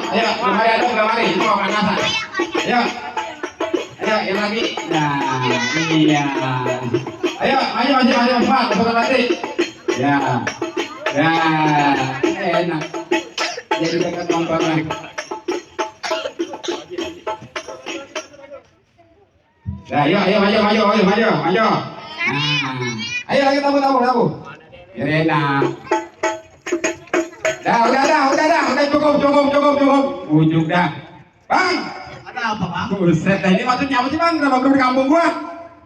Ayo, kembali dong, kembali. Mau panasan. Ayo. Ayo, yang lagi. Nah, iya. Ayo, maju, cepat, cepat lagi. Ya. Ya, enak. Jadi dekat nontonnya. Nah, ayo, maju. Nah, ayo lagi tabu. Biar enak. Udah cukup. Ujung dah. Bang, Ada apa, Bang? buset, ini maksudnya apa sih Bang? Kenapa gue di kampung gua?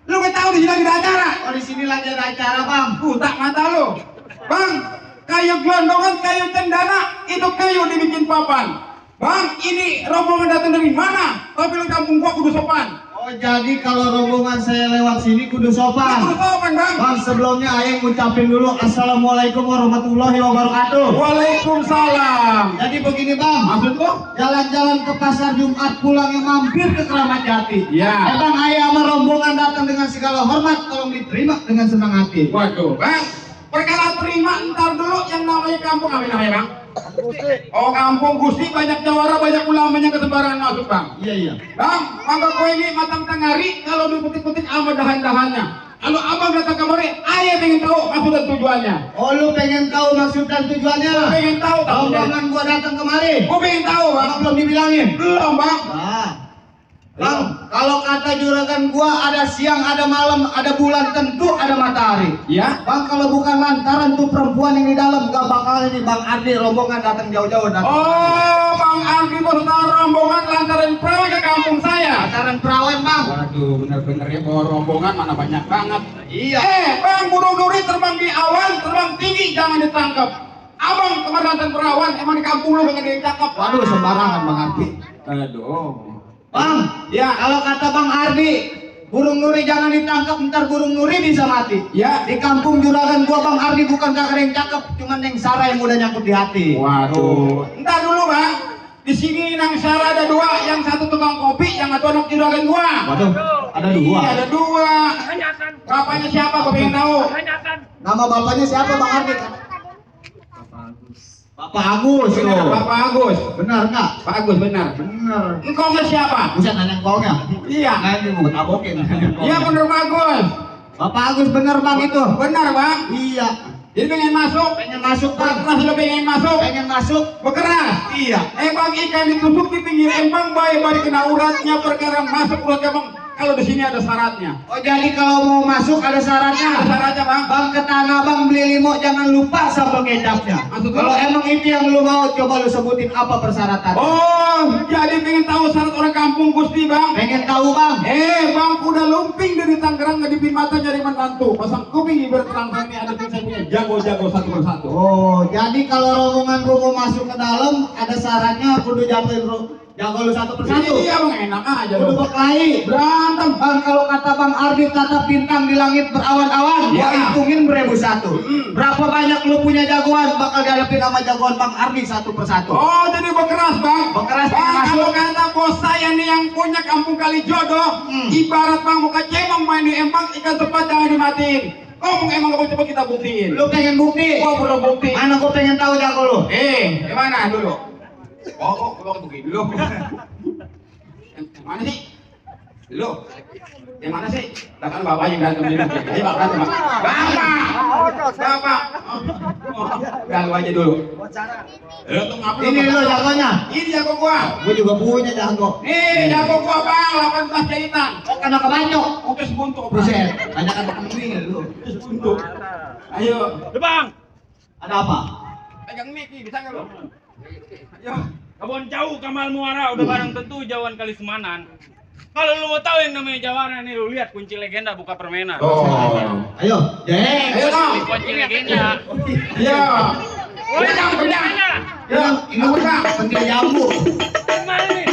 Lu gak tahu di sini lagi ada acara? Oh, di sini lagi ada acara, Bang. Tak mata lu. Bang, kayu gelondongan, kayu cendana, itu kayu dibikin papan. Bang, ini rombongan datang dari mana? Tapi lu kampung gua kudu sopan. Oh, jadi kalau rombongan saya lewat sini kudu sopan. Kudu sopan, Bang. Bang, sebelumnya Ayang ngucapin dulu Assalamualaikum warahmatullahi wabarakatuh. Waalaikumsalam. Jadi begini, Bang. Maksud lu? Jalan-jalan ke pasar Jumat pulang yang mampir ke Keramat Jati. Ya. Bang, Ayah sama rombongan datang dengan segala hormat, tolong diterima dengan senang hati. Waduh, Bang. Perkara terima ntar dulu yang namanya kampung apa namanya, Bang? Oh, kampung Gusti, banyak jawara, banyak ulamanya kesembarangan masuk, Bang. Iya. Bang, mangga kue ini matang tengari kalau dipetik-petik sama dahan-dahannya. Kalau abang datang kemari, ayah pengen tahu maksud dan tujuannya. Oh, lu pengen tahu maksud dan tujuannya? Pengen tahu, Rombongan gua datang kemari. Gua pengen tahu, Bang. Bang, belum dibilangin. Belum, Bang. Nah, Bang, kalau kata juragan gua ada siang, ada malam, ada bulan, tentu ada matahari. Ya. Bang, kalau bukan lantaran tuh perempuan yang di dalam gak bakal ini Bang Ardi rombongan datang jauh-jauh datang. Oh, Bang Ardi beserta rombongan lantaran perawan ke kampung saya. Lantaran perawan, Bang. Waduh, bener-bener ya bawa rombongan mana banyak banget. Iya. Bang, burung duri terbang di awan, terbang tinggi, jangan ditangkap. Abang kemarin lantaran perawan, emang di kampung lu pengen ditangkap. Waduh, sembarangan Bang Ardi. Aduh. Bang, ya kalau kata Bang Ardi, burung nuri jangan ditangkap, ntar burung nuri bisa mati. Ya. Di kampung juragan gua Bang Ardi bukan kakak yang cakep, cuman yang Sarah yang mudah nyangkut di hati. Waduh. Ntar dulu, Bang. Di sini nang Sarah ada dua, yang satu tukang kopi, yang satu anak juragan gua. Waduh, ada dua. Iya, ada dua. Bapaknya siapa? Gua pengen tahu. Nama bapaknya siapa Bang Ardi? Bapak Agus. Benar, Loh. Bapak Agus. Benar nggak? Pak Agus benar. Benar. Engkau nggak siapa? Buset nanya engkaunya. Iya. Nah ini mau tabokin. Iya benar Pak Agus. Bapak Agus benar Bang itu. Benar, Bang. Iya. Jadi pengen masuk. Pengen masuk Bang. Keras lo pengen masuk. Pengen masuk. Berkeras. Iya. Bang, ikan ditusuk di pinggir empang, baik-baik kena uratnya, perkara masuk uratnya, Bang. Kalau di sini ada syaratnya. Oh jadi kalau mau masuk ada syaratnya. Ada syaratnya, Bang. Bang ke tanah Bang beli limo jangan lupa sambal kecapnya. Maksud Kalau lu? emang itu yang lu mau coba lu sebutin apa persyaratan. Oh, jadi pengen tahu syarat orang kampung Gusti, Bang. Pengen tahu Bang? Bang, udah lumping dari Tangerang ngedipin mata nyari menantu. Pasang kuping ibarat terang ini ada saya punya jago-jago satu persatu. Oh, jadi kalau rombongan gua mau masuk ke dalam ada syaratnya kudu jago lu satu persatu. Iya, Bang, enak aja. Kudu Bang. berkelahi. Berantem. Bang, kalau kata Bang Ardi kata bintang di langit berawan-awan, gua Ya. hitungin 1001. Berapa banyak lu punya jagoan bakal dihadapin sama jagoan Bang Ardi satu persatu. Oh, jadi berkeras, Bang. Berkeras, Bang, masuk. kalau kata bos saya nih yang punya kampung Kalijodo, ibarat Bang muka cemong main di empang, ikan cepat jangan dimatiin. Oh, emang gak coba kita buktiin. Lu pengen bukti? Gua perlu bukti. Mana gua pengen tahu jago lu? Gimana dulu? Oh, gua bukti dulu. Yang mana sih? Dulu. Yang mana sih? Bahkan bapak yang datang dulu. Ayo, Bapak. Bapak. Ganggu aja dulu. Tuh ngapain? Ini lu jagonya. Ini jago gua. Gua juga punya jago. Nih, jago gua, Bang, 18 jahitan. Oh, karena kebanyok. Oke, sebuntu. Buset, banyak kan kambing lu. Sebuntu. Ayo. Bang, Ada apa? Pegang mic nih, bisa nggak lo? Ayo. Kabon jauh Kamal Muara udah barang tentu jauhan kali Semanan. Kalau lu mau tahu yang namanya Jawara nih, lu lihat kunci legenda buka permainan. Oh. Ayo, jeng. Ayo, Bang. Kunci legenda. Iya. Pedang. Ya, Ini udah pentil jambu. Mana nih?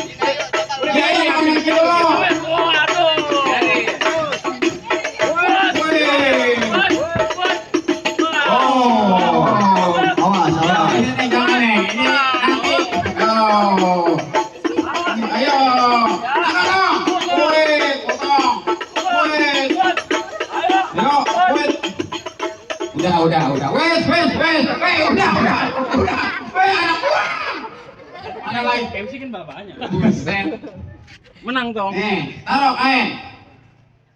Ya, ini yang kilo. Oh, aduh. Oh. Awas, awas. Ini nih jangan nih. Ini nanti. Oh. boy. MC kan bapaknya. Buset. Menang dong. Taruh kain.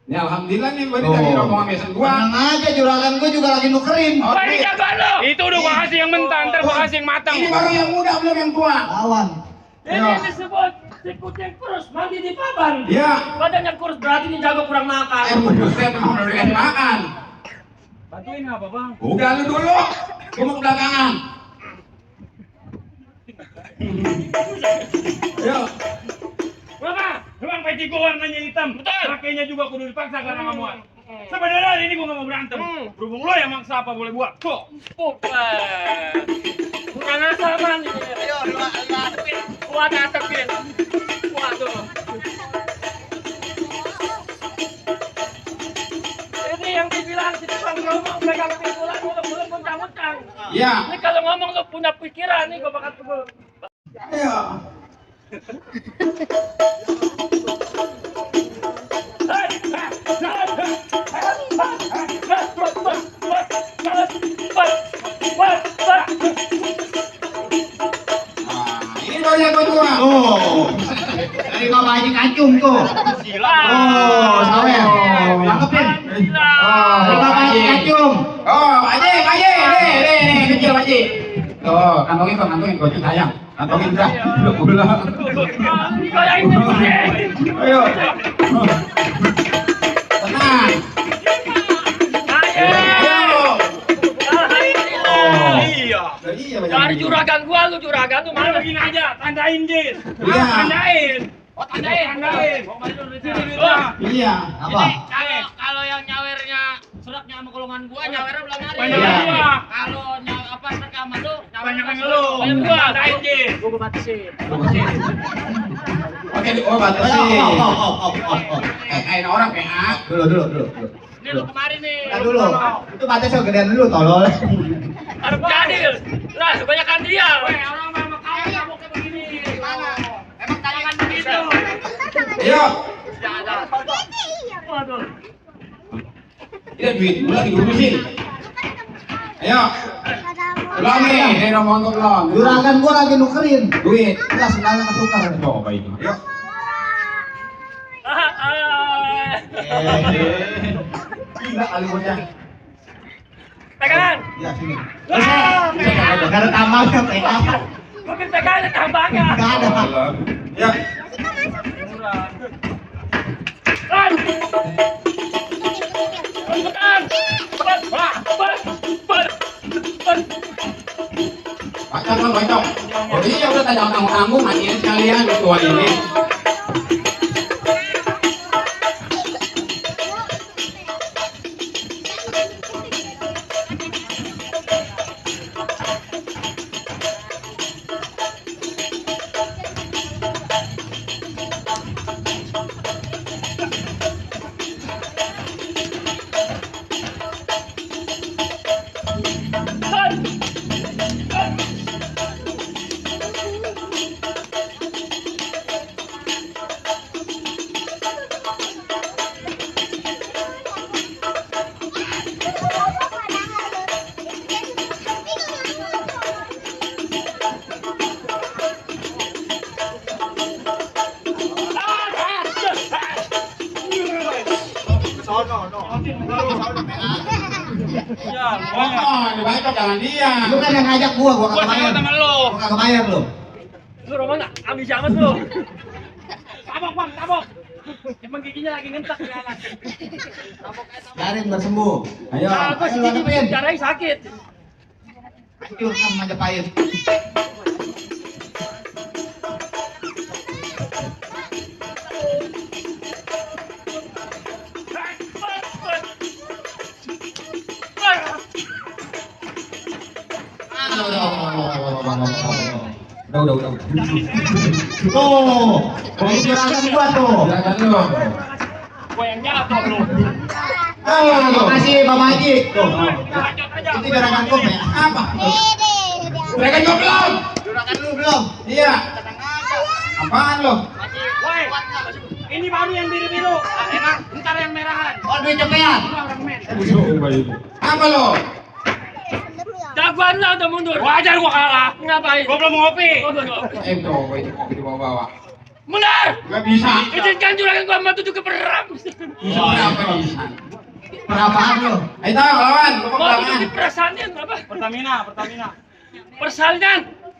Ya alhamdulillah nih gua dari rombongan besan gua. Tenang aja, juragan gua juga lagi nukerin. Oke. Itu udah gua kasih yang mentah, ntar gua kasih yang matang. Ini baru yang muda belum yang tua. Lawan. Ayo. Ini disebut si kucing kurus mandi di papan. Iya. Badannya kurus berarti dijago kurang makan. Buset mau udah dikasih makan. Bantuin apa, Bang? Udah lu dulu. Gua mau ke belakangan. Ayo. Berapa? Emang peci gua warnanya hitam. Betul. Pakainya juga kudu dipaksa karena kamu. Sebenarnya ini gua nggak mau berantem. Berhubung lo yang maksa apa boleh buat. Kok? Bukan. Bukan asal man. Ayo, lu atepin. Gua atepin. Waduh. Ini yang dibilang si tukang ngomong pegang pikulan mulut-mulut muncang-muncang. Iya. Ini kalau ngomong lu punya pikiran nih gua bakal sebel. Ayo. Ini baru yang kedua. Oh. Dari Bapak Haji Kacung tuh. Oh, sawer. Tangkepin. Dari Bapak Haji Kacung. Oh, Pak Haji, nih, kecil Pak Haji. Tuh, kantongin kau sayang. Kantongin dah, udah pulang. Ayo. Tenang. Ayo. Iya. Iya, Dari juragan gua lu juragan tuh Mana mana? begini aja, tandain Jis. Iya. Tandain. Oh tandain. Tandain. Sini duitnya. Iya. Apa? Kalau yang nyawernya suratnya sama golongan gua nyawernya belum hari. Banyak Iya. gua. Kalau apa mereka sama lu Banyak yang lu. Banyak gua. Tandain Jis. Gua batasin. Oke, oh batasi. Kayak orang kayak ah. Dulu. Ini lu kemarin nih. Nah, dulu. Itu batasnya gedean dulu, tolol. Harus jadil. Lah kebanyakan dia. Weh, orang sama kau kamu kayak begini. Emang tanyakan begitu. Ayo. Jangan. Waduh. Ini duit, lu lagi diurusin. Ayo. Belum nih, rombongan tuh belum. Juragan gua lagi nukerin. Duit. Enggak sebenarnya ketukar. Coba ini. Ayo. Gila kali bocah. Pegangan. Ya sini. Wah, Enggak ada tambahnya, pegangan. mungkin pegangan tambahnya. Enggak ada. Ya. Bacok. Oh iya udah tanggung matiin sekalian ketua ini. Ya, Oh, ini bacok jangan dia. Lu kan yang ngajak gua Gua kagak sama bayar. teman lo. Gua kagak bayar lu. Lu Roman nggak ambisi amat lu. Tabok bang, tabok. Emang giginya lagi ngentak ya anak. Biarin bersembuh. Ayo. Nah, gua si Ayo, Gigi hadapin. bicara sakit. Hancur kan Majapahit. Udah. Tuh, ini juragan gua tuh. Jangan lu. Gua yang jatuh lu. Makasih Bapak Haji. Tuh. Bacot aja. Itu juragan gua ya. Apa? Mereka juga belum. Juragan lu belum? Iya. Apaan lo? Woi, ini baru yang biru-biru. Emang ntar yang merahan. Oh, duit cepean. Ini orang men. Apa lo? Jago Kelakuan lo udah mundur. Wajar gua kalah. Ngapain? Gua belum ngopi. Oh, belum. Coba itu kopi dibawa-bawa. Mundur. Gak bisa. Izinkan juragan gua mau tuju ke peram. Bisa berapa bisa? Perapaan lo? Ayo tahu lawan, lu Mau tuju peperangan. ke persalinan apa? Pertamina. Persalinan.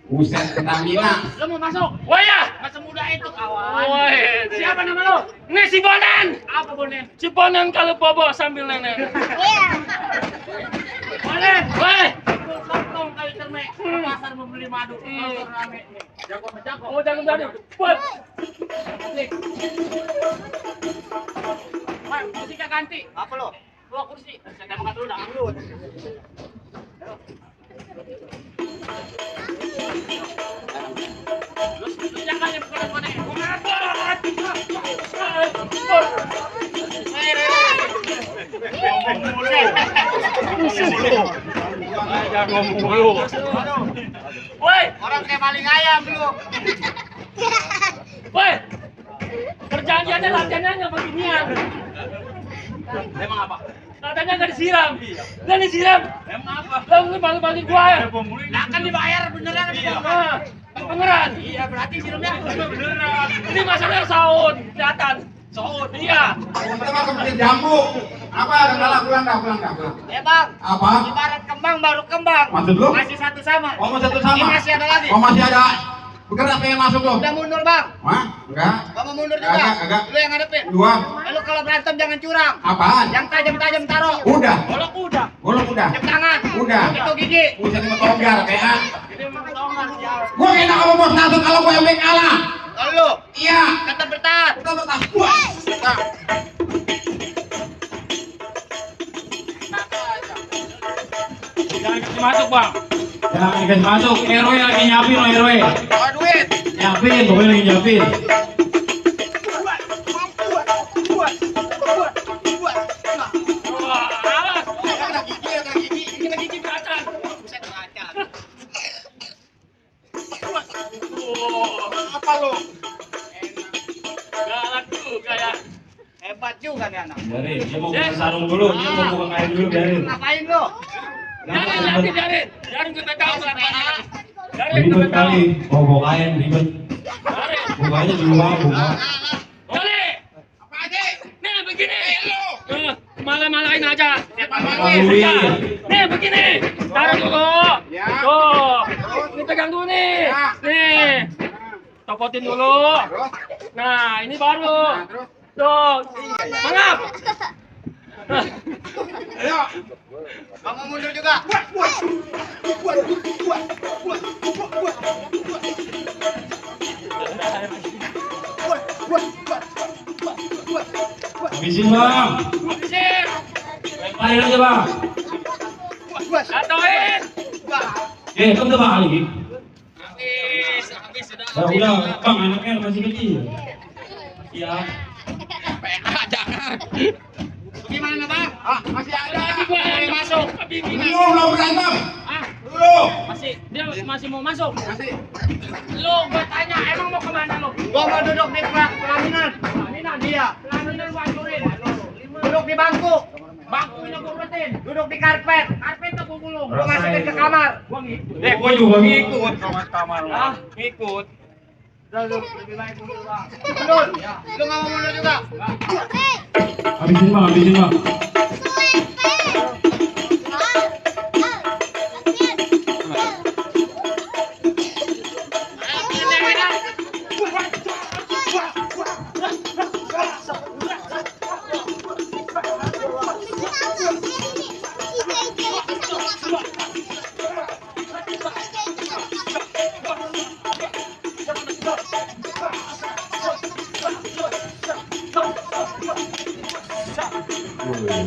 Buset, Pertamina. Lo mau masuk? Wah ya. Masa muda itu kawan. Woi. Siapa nama lo? Nih si Bonan. Apa Bonan? Si Bonan kalau bobo sambil nenek. Bonan. Woi. Sotong kali cermek. Pasar membeli madu. Motor rame. Jago. Oh jago madu. Buat. Woi, musiknya ganti. Apa lo? Dua kursi. Saya tembak dulu dah. Jangan yang konek-konek. Jangan ngomong mulu. Woi, Orang kayak maling ayam lu. woi. Perjanjiannya latihannya nggak beginian. Emang apa? Katanya nggak disiram. Nggak disiram. Emang apa? Lalu balik-balik gua ya. Nah, kan dibayar beneran. Nah, beneran. Iya, berarti siramnya beneran. Ini masalahnya saud, kelihatan. Saud, iya. Kita mah seperti jambu. Apa? Pulang dah. Bang, Apa? ibarat kembang baru kembang. Maksud lu? Masih satu sama. Oh, masih satu sama. Ini masih ada lagi. Oh, masih ada. Bergerak pengen masuk lo. Udah mundur bang. Hah? Enggak. Gua mau mundur juga. Kagak. Lu yang ngadepin. Dua. Lu kalau berantem jangan curang. Apaan? Yang tajam-tajam taruh. Udah. Golok udah. Golok udah. Jam tangan. Udah. Itu gigi. Buset mau togar kayak. Ini mau tongan siapa? Gua kena kamu bos satu kalau gua yang kalah. Lu Iya. tetap bertahan. Kita tetap. Wah. Jangan kasih masuk, Bang. Jangan dikasih masuk, RW lagi nyapin loh RW. Bawa duit. Nyapin, pokoknya lagi nyapin. Wah, alas. Ini gigi beracun. Buset ngaca. Apa lo? Galak juga ya. Hebat juga nih anak. Biarin, dia mau buka sarung dulu, dia mau buka kain dulu, biarin. Ngapain lu? Biarin kita tahu Biarin kita Ribet tahu. kali, mau bawa kain, ribet. Biarin. Bukanya di luar, buka. Boleh. Apa aja? Nih begini. Malah-malahin aja. Lalui. Nih begini. Taruh dulu. Ya. Tuh. Ini pegang dulu nih. Ya. Nih. Copotin dulu. Terus? Nah, ini baru. Terus? Tuh. Mangap. Ayo. Bang mau mundur juga. Habisin bang, Habisin. lemparin aja bang. Jatuhin. Kan udah bang lagi. Habis sudah. Ya udah, bang anaknya masih kecil. Iya. Gimana bang? Ah, masih ada. Lagi gua yang masuk. Belum berantem. Ah, Belum. dia masih mau masuk. Masih. Lu gua tanya emang mau kemana lu? Gua mau duduk di pelaminan. Pelaminan Iya. Pelaminan gua hancurin. Duduk di bangku. Bangkunya gua urutin. Duduk di karpet. Karpet tuh gua gulung. Gua masukin ke kamar. Gua ngikut. Gua juga Ngikut sama kamar lu. Ah. Ngikut. Lebih baik mundur bang. Mundur. Lu nggak mau mundur juga? Habisin bang.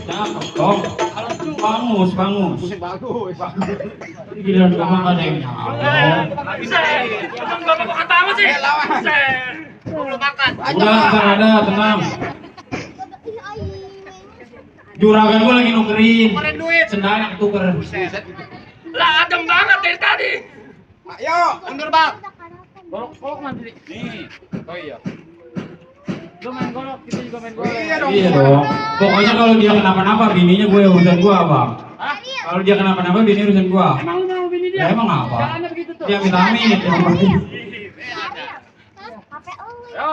Cakep dong. Bangus. Bagus. Giliran kamu ada yang nyala. Bisa. Emang gua mau kata apa sih? Bisa. Gua belum makan. Udah, ntar ada, tenang. Juragan gua lagi nukerin. Tukerin duit. Sendalnya ketuker. Lah adem banget dari tadi. Ayo. Mundur bang. Golok nanti. Nih. Oh iya. Lu main golok, kita juga main golok. Iya dong. Iya dong. Pokoknya kalau dia kenapa-napa, bininya gue urusan gua, bang. Hah? Kalau dia kenapa-napa, bini urusan gua. Emang lu mau Ya emang apa? Jalannya begitu tuh. Dia amit-amit yang penting. Yo.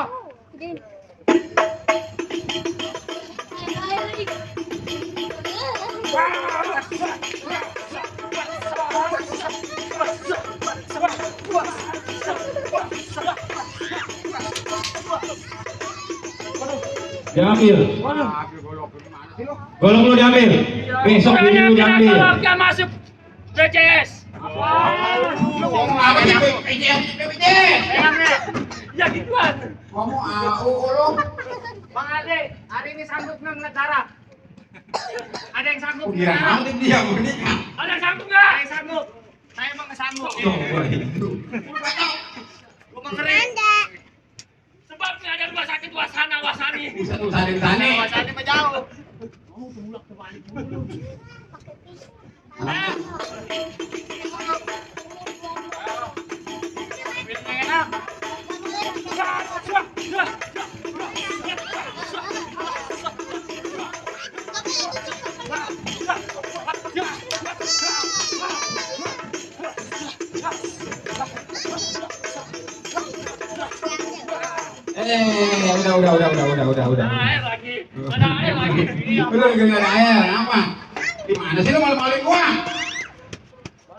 Diambil. Golok lu diambil. Besok ini lu diambil. Kalau dia masuk BCS. Ngomong apa sih? Ya gituan. Ngomong AU lu. Bang Ade, hari ini sanggup nggak ngeliat darah? Ada yang sanggup? Kira nanti dia mau nikah. Ada yang sanggup nggak? Ada yang sanggup. Saya emang nggak sanggup. Gua mengering. Sebab ini ada rumah sakit Wasana Wasani. Usah ditanya. Wasani mah jauh. Enak. Udah. Ada air lagi. Ada air lagi. Iya. Udah gak ada air, apa? Gimana sih lu malu-maluin gua?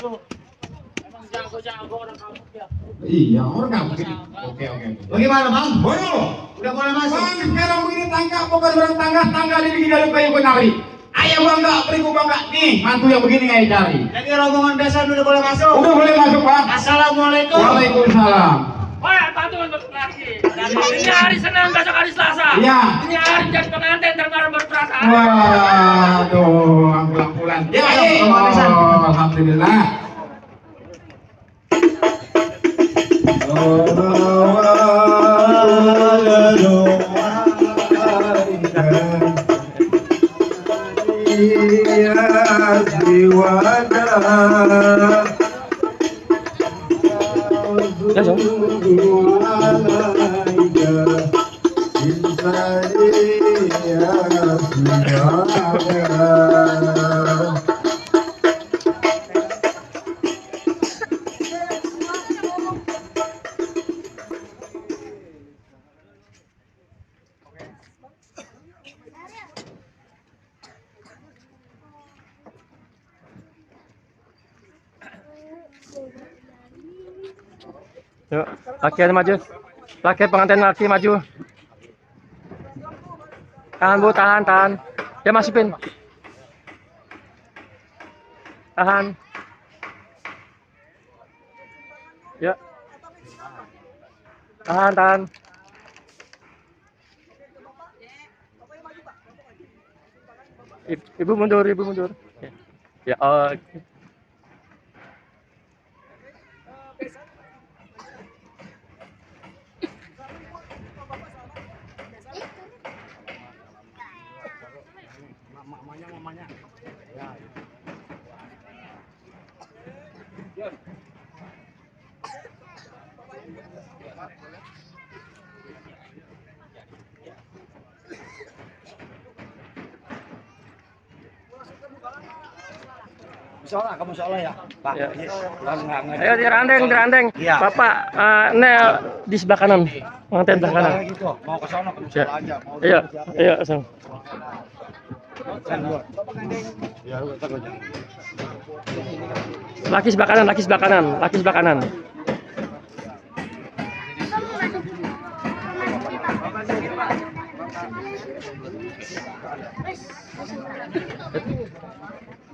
Emang jago-jago orang kampung ya. Iya, orang nggak begini. Oke. Bagaimana bang? Boyo, Udah mulai masuk? bang sekarang begini tangga, bukan orang tangga dibikin dari kayu kenari. Ayah bangga, beriku bangga. Nih, mantu yang begini kayak cari. Jadi rombongan besan udah boleh masuk? Udah boleh masuk, Pak. Assalamualaikum. Waalaikumsalam. Wah, bantuan berkreasi. Ini hari Senin, besok hari Selasa. Iya. Ini hari jadi pengantin terbaru berperasaan. Waduh, ambulan-ambulan. Ya, Ayo, oh, besan. alhamdulillah. Yuk, laki ada maju. Laki pengantin laki maju. Tahan Bu, tahan. Ya masukin. Tahan. Ya. Tahan. Ibu mundur. Ya, oke. Musola, kamu musola ya? Pak. Ya. Enggak. Ayo dirandeng. Iya. Bapak, di sebelah kanan. Pengantin sebelah kanan. Gitu. Mau ke sono ke Ya. musola aja. Mau Iya, Sang. Laki sebelah kanan.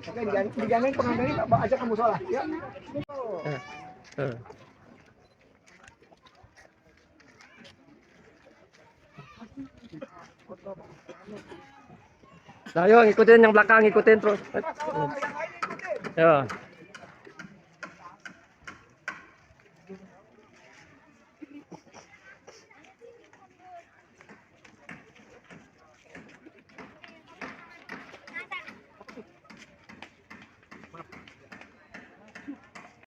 Oke, digandeng pengantinnya Pak ajak ke musola, ya. Ayo ngikutin yang belakang, ngikutin terus. Ya.